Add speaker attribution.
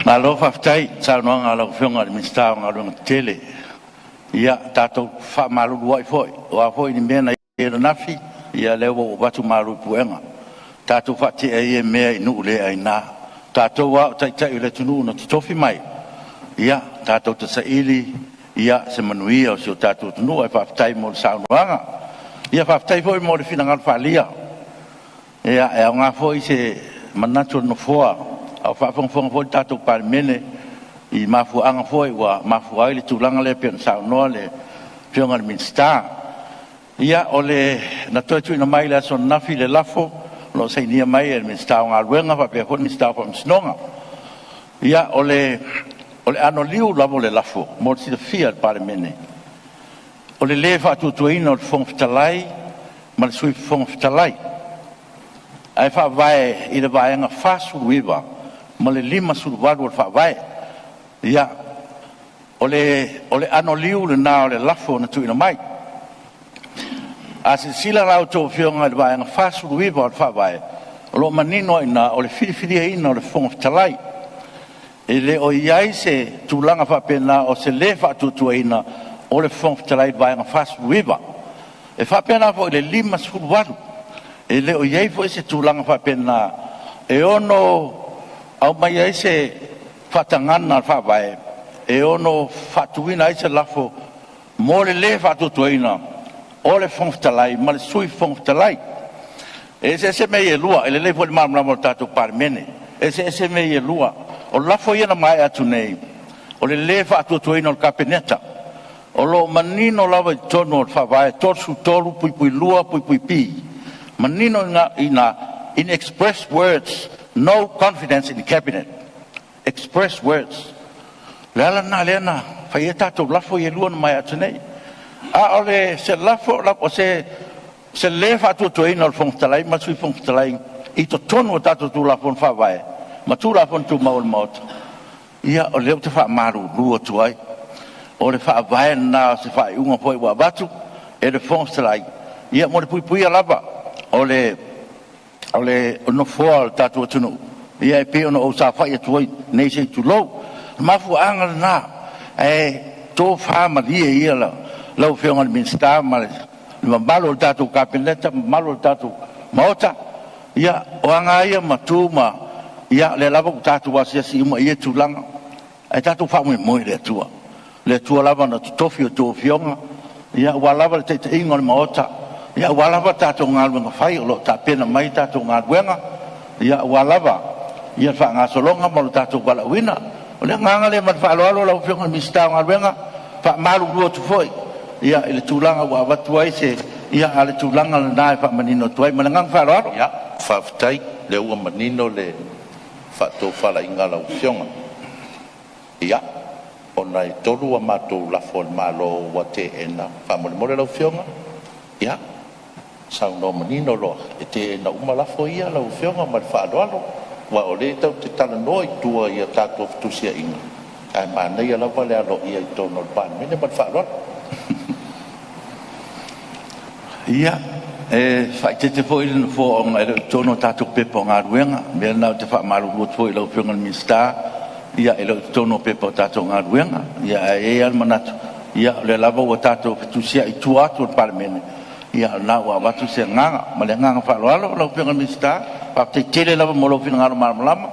Speaker 1: Malo faafetai i le saunoaga a lau Afioga i le Minisita o Galuega Tetele. Ia tatou faamalulu ai foi, o a foi ni mea na i ai ananafi, ia o lea ua ou avatu malu i puega. Tatou faatea ia mea i nuu le aina. O tatou lava o taitai o le atunuu na totofi mai, ia tatou te saili se manuia o si o tatou atunuu. Ae faafetai mo le saunoaga. Ia faafetai foi mo le finagalo faaalia. E aoga foi se manatu o le Nofoa a o faafogafoga foi le tatou Palemene i mafuaaga foi ua mafua ai le tulaga lea pei ona saunoa le Afioga i le Minisita. Ia, na toe tuuina mai i le aso ananafi le lafo o lo o sainia mai e le Minisita o Galuega faapea foi le Minisita o Faamasinoga. Ia, o le anoliu lava o le lafo mo le silafia e le Palemene, o le lē faatuatuaina o le Fofoga Fetalai ma le Sui Fofoga Fetalai, ae faavae i le Vaega 49 ma le 58 o le Faavae. Ia, o le anoliu lena o le lafo na tuuina mai. A silasila la a outou Afioga i le Vaega 49 o le Faavae, o lo o manino ai i ina, o le filifiliaina o le Fofoga Fetalai. E le o i ai se tulaga faapena o se lē faatuatuaina o le Fofoga Fetalai i le Vaega 49. E faapena foi i le 58, e le o i ai foi se tulaga faapena e ono aumai ai se faatagaga a le Faavae e ono faatuina ai se lafo mo le lē faatuatuaina o le Fofoga Fetalai ma le Sui Fofoga Fetalai. E eseese mea ia e lua, e lelei foi le malamalama o le tatou Palemene, e eseese mea ia e lua. O lafo ia na maea atu nei, o le lē faatuatuaina o le Kapeneta. O lo o manino lava i totonu o le Faavae 33(2)(b), manino i ina, in express words, no confidence in the Cabinet, express words. O le ala lena lea na fai ai tatou lafo ia e lua na maea atu nei. A o le se lafo o se le faatuatuaina o le Fofoga Fetalai ma le Sui Fofoga Fetalai i totonu o tatou Tulafono Faavae ma Tulafono Tumau a le Maota, ia o lea ou te faamalulu atu ai, o le faavae lena o se faaiuga foi ua avatu e le Fofoga Fetalai, ia mo le puipuia lava o le nofoa o le tatou atunuu, ia e pei ona ou saofai atu ai nei se i tulou. O le mafuaaga lena, ae tofa malie ia lau Afioga i le Minisita ma le mamalu o le tatou Kapeneta ma le mamalu o le tatou Maota. Ia, o aga lava ia ma tu ma… ia o lea lava ua tatou asiasi uma i ia tulaga, ae tatou faamoemoe i le Atua, o le Atua lava na totofi a outou afioga aua lava le taitaiga o le Maota, aua lava tatou galuega fai o lo o tapena mai tatou galuega aua lava le faagasologa ma lo tatou valaauina. O le agaga lea ma le faaaloalo lau Afioga i le Minisita o Galuega, e faamalulu atu foi i le tulaga ua avatu ai se… ia a o le tulaga lena e faamanino atu ai. Ma le agaga faaaloalo.
Speaker 2: Faafetai o lea ua manino le faatofalaiga a lau Afioga. Ia, ona e tolu a matou lafo a le Malo ua teena, faamolemole lau Afioga, ia saunoa manino loa e teena uma lafo ia lau Afioga. Ma le faaaloalo, aua o lea tatou te talanoa i tua i a tatou fetusiaiga, ae manaia lava le aloaia i totonu o le Palemene. Ma le faaaloalo.
Speaker 1: Ia, e faaeteete foi le Nofoa ona e le o i totonu o tatou Pepa o Galuega. O le mea lena ou te faamalulu atu foi i lau Afioga i le Minisita, ia e le o i totonu o Pepa o tatou Galuega. Ae i ai lava le manatu, ia o lea lava ua tatou fetusiai i tua atu o le Palemene, ia o lena ua avatu se agaga. Ma le agaga faaaloalo lau Afioga i le Minisita, faafetai tele lava mo lou finagalo malamalama.